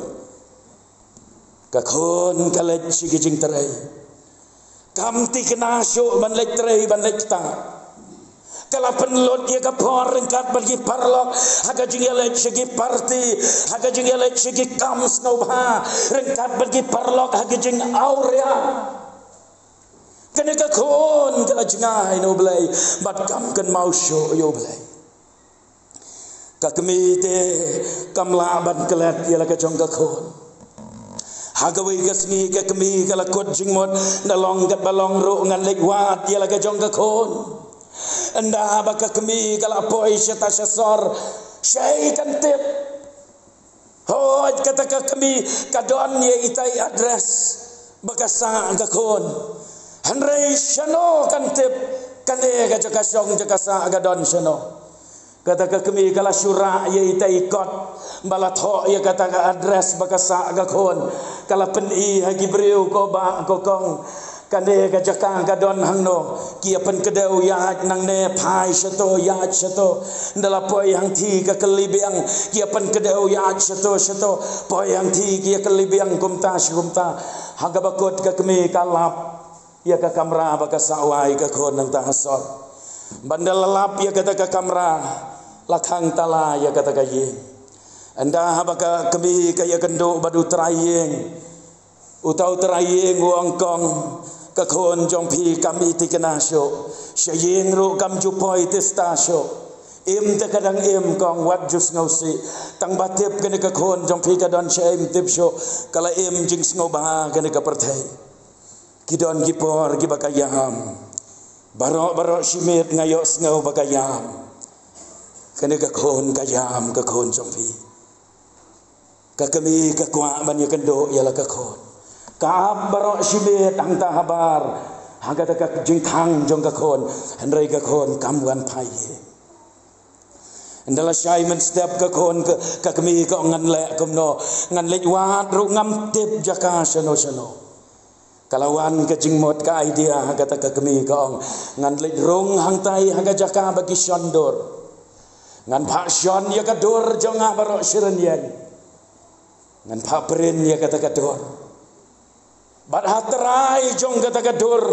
Ka khun ka leit sha ki jingtrei. Kam thikna shuh ban leit trei ban leit ktah. Ka la pynlut ïa ka por ryngkat bad ki paralok ha ka jingïaleit sha ki party, ha ka jingïaleit sha ki kam sngewbha ryngkat bad ki paralok ha ka jingawria. Kane ka khun ka la jngai na U Blei bad kam kynmaw shuh ïa U Blei. Ka kmie te kam lah ban klet ïa la ka jong ka khun. Ha kawei ka sngi ka kmie ka la kut jingmut, da long katba long ruh ngan leit wad ïa la ka jong ka khun. Ynda ba ka kmie ka la poi shata sha sor, shaei kan tip. Hooid, kata ka kmie ka don ïa ita i address ba ka sah ka khun. Hynrei shano kan tip, kane ka jaka shong jaka sah ka don shano? Kata ka kmie ka la shu rah ïa ita i kot ba la thoh ïa kata ka address ba ka sah ka khun. Ka la pyni ha ki briew, ko bah ko kong, kane ka jaka ka don hangno? Ki ïa pynkdew ïaid nangne, phai shato, ïaid shato. Ynda la poi hangthie ka kylli biang, ki ïa pynkdew ïaid shato shato, poi hangthie ki ïa kylli biang, kumta shi kumta. Ha kaba kut ka kmie ka lap ïa ka kamra ba ka sah wai ka khun nangta ha sor. Bad ynda la lap ïa kata ka kamra, la khang tala ïa kata ka ïing. Ynda haba ka kmie ka ïakynduh bad u trai ïing, uta u trai ïing u ong, kong, ka khun jong phi kam i thikna shuh, sha ïing ruh kam ju poi tista shuh. Im te ka dang im, kong, wat ju sngewsih. Tang ba tip kane ka khun jong phi ka don shaei ym tip shuh. Ka la im jingsngewbha kane ka pyrthei. Ki don ki por kiba ka ïam. Baroh baroh shi miet nga ïohsngew ba ka ïam. Kane ka khun ka ïam, ka khun jong phi. Ka kmie ka kwah ban ïakynduh ïa la ka khun. Ka ap baroh shi miet hangta habar ha kata ka jingkhang jong ka khun, hynrei ka khun kam wan phai ïing. Ynda la shai mynstep ka khun ka, ka kmie ka ong ngan leh kumno, ngan leit wad ruh ngam tip jaka shano shano. Ka la wan ka jingmut ka idea ha kata ka kmie ka ong, ngan leit rung hangtai ha ka jaka ba ki shon dur. Ngan phah shon ïa ka dur jong nga baroh shi rynïeng. Ngan phah print ïa kata ka dur. Bad ha trai jong kata ka dur,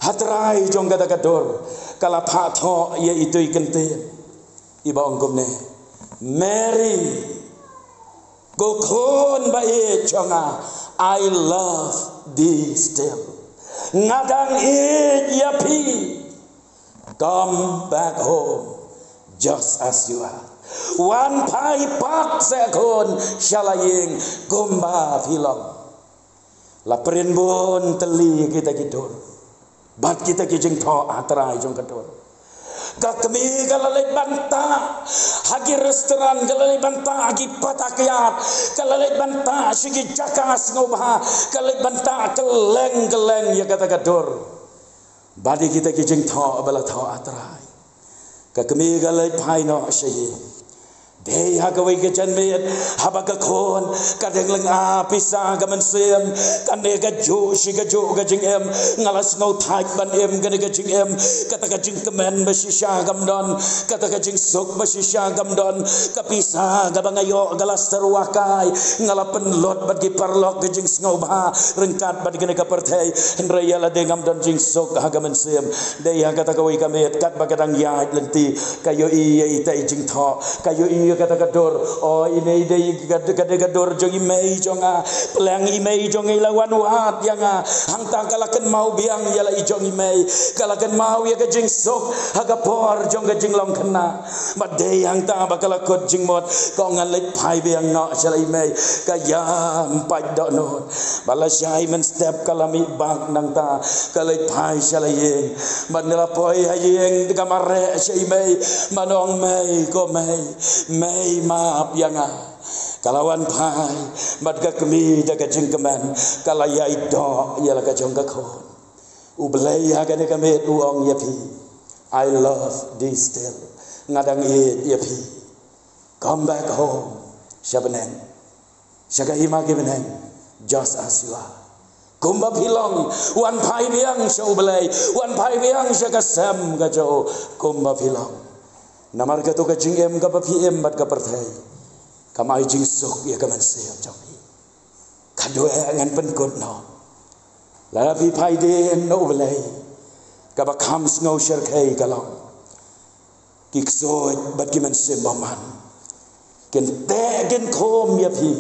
ha trai jong kata ka dur, ka la phah thoh ïa itu i kyntien iba ong kumne: Mary, ko khun ba ïeit jong nga, I love thee still. Nga dang ïeit ïa phi. Come back home just as you are. Wan phai pat seh khun sha la ïing kumba phi long. La print bun tylli kita ki dur bad kita ki jingthoh ha trai jong ka dur. Ka kmie ka la leit ban tah ha ki restaurant, ka la leit ban tah ha ki pata kiad, ka la leit ban tah sha ki jaka sngewbha, ka la leit ban tah kylleng kylleng ïa kata ka dur. Bad ïa kita ki jingthoh ba la thoh ha trai, ka kmie ka leit phai noh sha ïing. Dei ha kawei ka janmiet, haba ka khun ka dang lynga pisa ka mynsiem, kane kajuh shi kajuh ka jingim, nga la sngewthait ban im kane ka jingim, kata ka jingkmen ba shisha kam don, kata ka jingsuk ba shisha kam don, ka pisa kaba nga ïoh ka la syrwa kai, nga la pynlut bad ki paralok ka jingsngewbha ryngkat bad kane ka pyrthei, hynrei ïa lade ngam don jingsuk ha ka mynsiem. Dei ha kata kawei ka miet, katba ka dang ïaid lynti, ka ïohi ïa ita i jingthoh, ka ïohi ïa kata ka dur. O, ine i dei ka, ka dei ka dur jong i mei jong nga. Pleng i mei jong nga i la wan wad ïa nga. Hangta ka la kynmaw biang ïa la i jong i mei, ka la kynmaw ïa ka jingsuk ha ka por jong ka jinglong khynnah. Bad dei hangta ba ka la kut jingmut, ka ong ngan leit phai biang noh sha la i mei. Ka ïam pat dohnud. Ba la shai mynstep ka la mih bak nangta, ka leit phai sha la ïing. Bad ynda la poi ha ïing ka mareh sha i mei, ban ong, mei, ko mei, mei map ïa nga. Ka la wan phai bad ka kmie da ka jingkmen ka la ïai doh ïa la ka jong ka khun. U Blei ha kane ka miet u ong ïa phi, I love thee still. Nga dang ïeit ïa phi. Come back home sha bneng, sha ka hima ki bneng, just as you are. Kumba phi long, wan phai biang sha U Blei, wan phai biang sha ka sem ka jong u, kumba phi long. Namar kato ka jingim kaba phi im bad ka pyrthei kam ai jingsuk ïa ka mynsiem jong phi. Ka dei ngan pynkut noh. Lada phi phai dien na U Blei, kaba kham sngew shyrkhei ka long, ki ksuid bad ki mynsiem bymman kin teh kin khum ïa phi,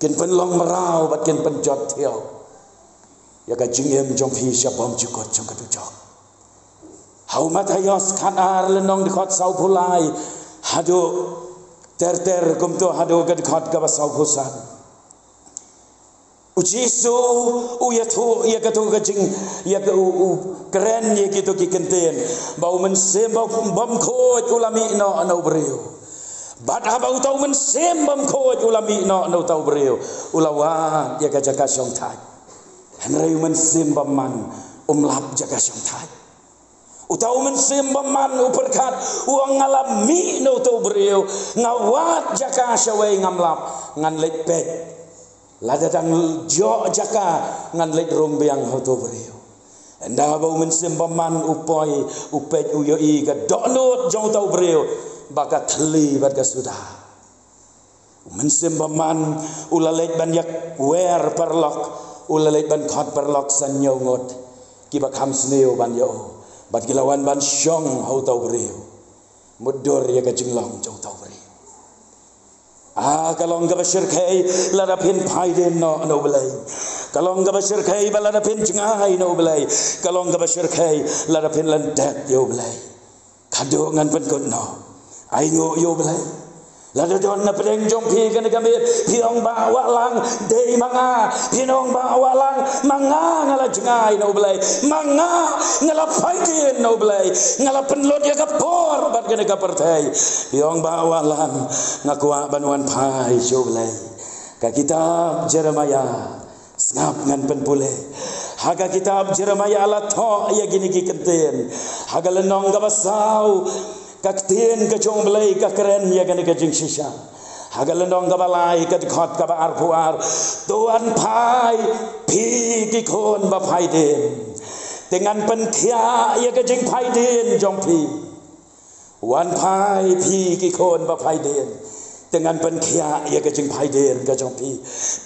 kin pynlong mraw bad kin pynjot thiaw ïa ka jingim jong phi sha bymjukut jong ka dujok. Ha u Mathaios khatar lynnong dkhot sawphew lai haduh ter ter kumto haduh ka dkhot kaba sawphew san. U Jisu u ïathuh ïa kato ka jing, ïa ka u, u kren ïa kito ki kyntien, ba u mynsiem ba, bymkhuid u la mih noh na u briew. Bad haba uta u mynsiem bymkhuid u la mih noh na uta u briew, u la wad ïa ka jaka shongthait. Hynrei u mynsiem bymman um lap jaka shongthait. Uta u mynsiem bymman u pyrkhat, u ong, nga la mih na uta u briew, nga wad jaka shawei ngam lap, ngan leit peit. Lada dang jok jaka, ngan leit rung biang ha uta u briew. Ynda ba u mynsiem bymman u poi, u peit, u ïohi ka dohnud jong uta u briew ba ka thylli bad ka suda. U mynsiem bymman u la leit ban ïakwer paralok, u la leit ban khot paralok san hynñiew ngut kiba kham sniew ban ïa u, bad ki la wan ban shong ha uta u briew. Mutdur ïa ka jinglong jong uta u briew. Ah, ka long kaba shyrkhei lada phin phai dien noh na U Blei. Ka long kaba shyrkhei ba lada phin jngai na U Blei. Ka long kaba shyrkhei lada phin lyndet ïa U Blei. Ka dei ngan pynkut noh. Ai nguh ïa U Blei. Lada don na pdeng jong phi kane ka miet, phi ong, Bah Wahlang, dei ma nga. Phi ong, Bah Wahlang, ma nga nga la jngai na U Blei. Ma nga nga la phai dien na U Blei. Nga la pynlut ïa ka por bad kane ka pyrthei. Phi ong, Bah Wahlang, nga kwah ban wan phai sha U Blei. Ka kitab Jeremiah, sngap ngan pynpule. Ha ka kitab Jeremiah la thoh ïa kine ki kyntien. Ha ka lynnong kaba saw, Ka ktien ka jong U Blei ka kren ïa kane ka jingshisha. Ha ka lynnong kaba lai, ka dkhot kaba arphew ar. To wan phai, phi ki khun ba phaidien. Te ngan pynkhiah ïa ka jingphaidien jong phi. Wan phai, phi ki khun ba phaidien. Te ngan pynkhiah ïa ka jingphaidien ka jong phi.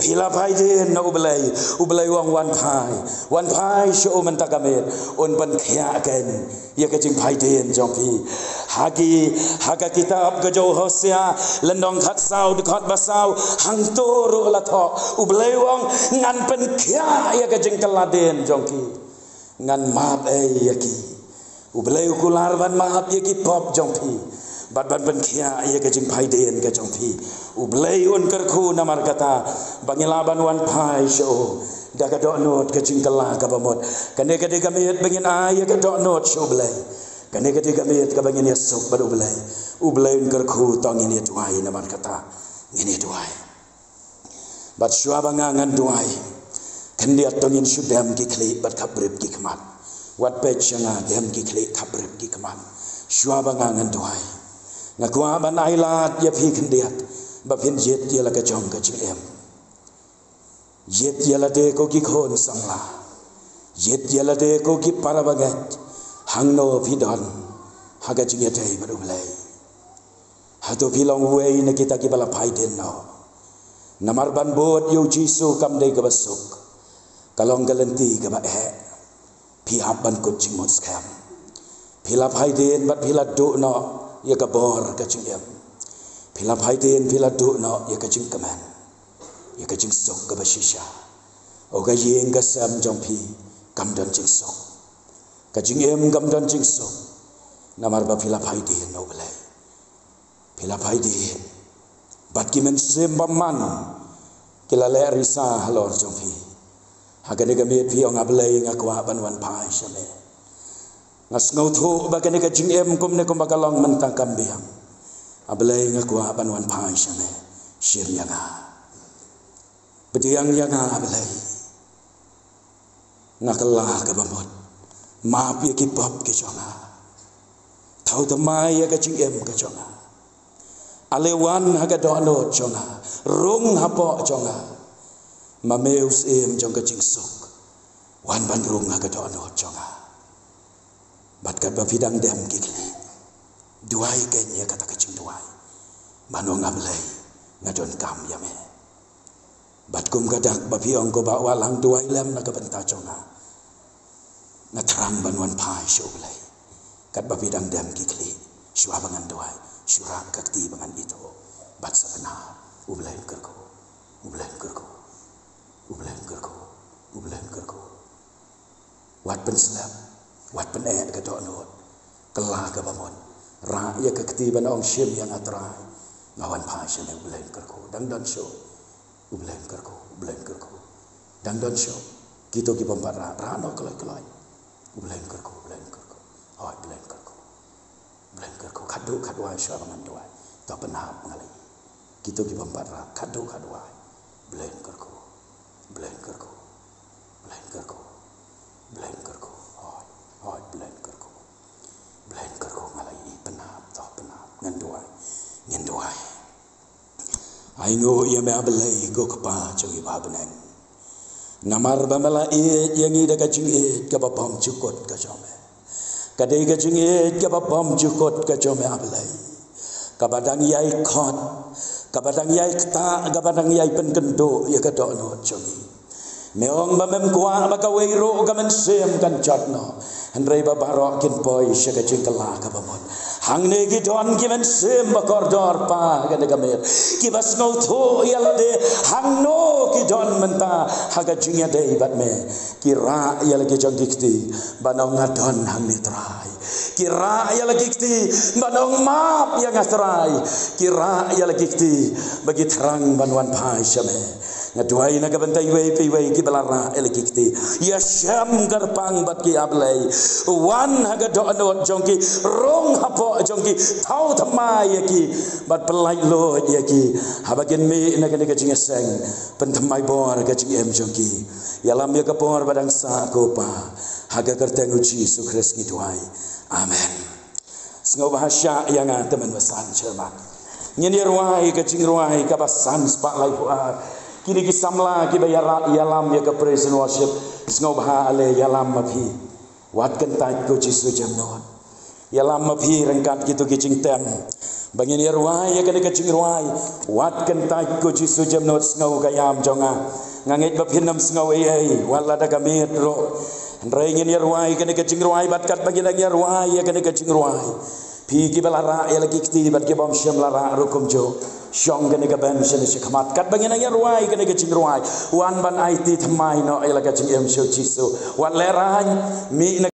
Phi la phaidien na U Blei. U Blei u ong wan phai. Wan phai sha u mynta ka miet. Un pynkhiah keiñ ïa ka jingphaidien jong phi. Ha ki, ha ka kitab ka jong u Hosea, lynnong khatsaw, dkhot ba saw, hangto ruh la thoh. U Blei u ong ngan pynkhiah ïa ka jingkylla dien jong ki. Ngan map ei ïa ki. U Blei u kular ban map ïa ki pop jong phi. Bad ban pynkhiah ïa ka jingphaidien ka jong phi. U Blei un kyrkhu namar kata ba ngi lah ban wan phai sha u da ka dohnud ka jingkylla kaba mut. Kane ka dei ka miet ba ngin ai ïa ka dohnud sha U Blei. Kane ka dei ka miet kaba ngin ïasuk bad U Blei. U Blei un kyrkhu, to ngin ïa duwai namar kata. Ngin ïa duwai. Bad shuwa ba nga ngan duwai, khyndiat to ngin shu dem ki khlieh bad khapbrip ki khmat. Wat peit sha nga, dem ki khlieh, khapbrip ki khmat. Shuwa ba nga ngan duwai, nga kwah ban ailad ïa phi khyndiat ba phin jied ïa la ka jong ka jingim. Jied ïa lade ko ki khun samla. Jied ïa lade ko ki para bangeit. Hangno phi don ha ka jingïadei bad U Blei? Hato phi long uwei na kita kiba la phaidien noh? Namar ban bud ïa U Jisu kam dei kaba suk. Ka long ka lynti kaba eh. Phi hap ban kut jingmut skhem. Phi la phaidien bad phi la duh noh ïa ka bor ka jingim. Phi la phaidien, phi la duh noh ïa ka jingkmen, ïa ka jingsuk kaba shisha. O ka ïing ka sem jong phi kam don jingsuk. Ka jingim kam don jingsuk. Namar ba phi la phaidien na U Blei. Phi la phaidien. Bad ki mynsiem bymman ki la leh risa halor jong phi. Ha kane ka miet phi ong, A Blei, nga kwah ban wan phai sha me. Nga sngewthuh ba kane ka jingim kumne kumba ka long mynta kam biang. A Blei, nga kwah ban wan phai sha me. Shim ïa nga. Pdiang ïa nga, A Blei. Nga kylla kaba mut. Map ïa ki pop ki jong nga. Thaw thymmai ïa ka jingim ka jong nga. Ale wan ha ka dohnud jong nga. Rung hapoh jong nga. Ma me u syiem jong ka jingsuk. Wan ban rung ha ka dohnud jong nga. Bad katba phi dang dem ki khlieh, duwai keiñ ïa kata ka jingduwai. Ban ong, A Blei, nga donkam ïa me. Bad kum ka dak ba phi ong, ko Bah Wahlang, duwai lem na ka bynta jong nga. Nga thrang ban wan phai sha U Blei. Katba phi dang dem ki khlieh, shuwa ba ngan duwai, shu rah ka kti ba ngan ithuh. Bad sa pynhap. U Blei un kyrkhu. U Blei un kyrkhu. U Blei un kyrkhu. U Blei un kyrkhu. Wat pynslem, wat pyneh ka dohnud. Kylla kaba mut. Rah ïa ka kti ban ong, shim ïa nga Trai. Nga wan phai sha me. U Blei un kyrkhu. Dang don shuh. U Blei un kyrkhu. U Blei un kyrkhu. Dang don shuh. Kito ki bym pat rah, rah noh kloi kloi. U Blei un kyrkhu. U Blei un kyrkhu. Hooid, U Blei un kyrkhu. U Blei un kyrkhu. Khatduh khatwai shuwa ba ngan duwai. To pynhap, nga la ïohi. Kito ki bym pat rah, khatduh khatwai. U Blei un kyrkhu. U Blei un kyrkhu. U Blei un kyrkhu. U Blei un kyrkhu. Hooid, hooid, U Blei un kyrkhu. U Blei un kyrkhu, nga la ïohi. Pynhap, to pynhap. Ngan duwai. Ngin duwai. Ainguh ïa me, A Blei, ko Kpa jong ngi ba ha bneng. Namar ba me la ïeit ïa ngi da ka jingïeit kaba bymjukut ka jong me. Ka dei ka jingïeit kaba bymjukut ka jong me, A Blei. Kaba dang ïai khot, kaba dang ïai ktah, kaba dang ïai pynkynduh ïa ka dohnud jong ngi. Me ong ba mem kwah ba kawei ruh ka mynsiem kan jot noh. Hynrei ba baroh kin poi sha ka jingkylla kaba mut. Hangne ki don ki mynsiem ba kordor, Pa, ha kane ka miet. Kiba sngewthuh ïa lade hangno ki don mynta ha ka jingïadei bad me. Ki rah ïa la ki jong ki kti ban ong, nga don hangne Trai. Ki rah ïa la ki kti ban ong, map ïa nga Trai. Ki rah ïa la ki kti ba ki thrang ban wan phai sha me. Nga duwai na ka bynta iwei pa iwei kiba la rah ïa la ki kti. Ïa shem kyrpang bad ki, A Blei. Wan ha ka dohnud jong ki, rung hapoh jong ki, thaw thymmai ïa ki bad pyllait luid ïa ki. Haba kin mih na kane ka jingïaseng, pynthymmai bor ka jingim jong ki. Ïalam ïa ka por ba dang sah, ko Pa. Ha ka kyrteng U Jisu Khrist ngi duwai. Amen. Sngewbha shah ïa nga te mynbasan sha khmat. Ngin ïa rwai ka jingrwai kaba san spah laiphew ar. Kine ki samla kiba ïa ra-, ïalam ïa ka praise and worship, sngewbha ale ïalam ma phi. Wat kyntait, ko Jisu jemnud. Ïalam ma phi ryngkat kito ki jingtem. Ba ngin ïa rwai ïa kane ka jingrwai. Wat kyntait, ko Jisu jemnud, sngew ka ïam jong nga. Nga ngeit ba phin ym sngew ei ei, wat lada ka miet ruh. Hynrei ngin ïa rwai kane ka jingrwai, bad katba ngin ïa rwai ïa kane ka jingrwai, phi kiba la rah ïa la ki kti bad kiba ym shym la rah ruh kumjuh, shong kane ka bench shane sha khmat. Katba ngin ïa rwai kane ka jingrwai, wan ban aiti thymmai noh ïa la ka jingim sha u Jisu. Wat lehraiñ, mih na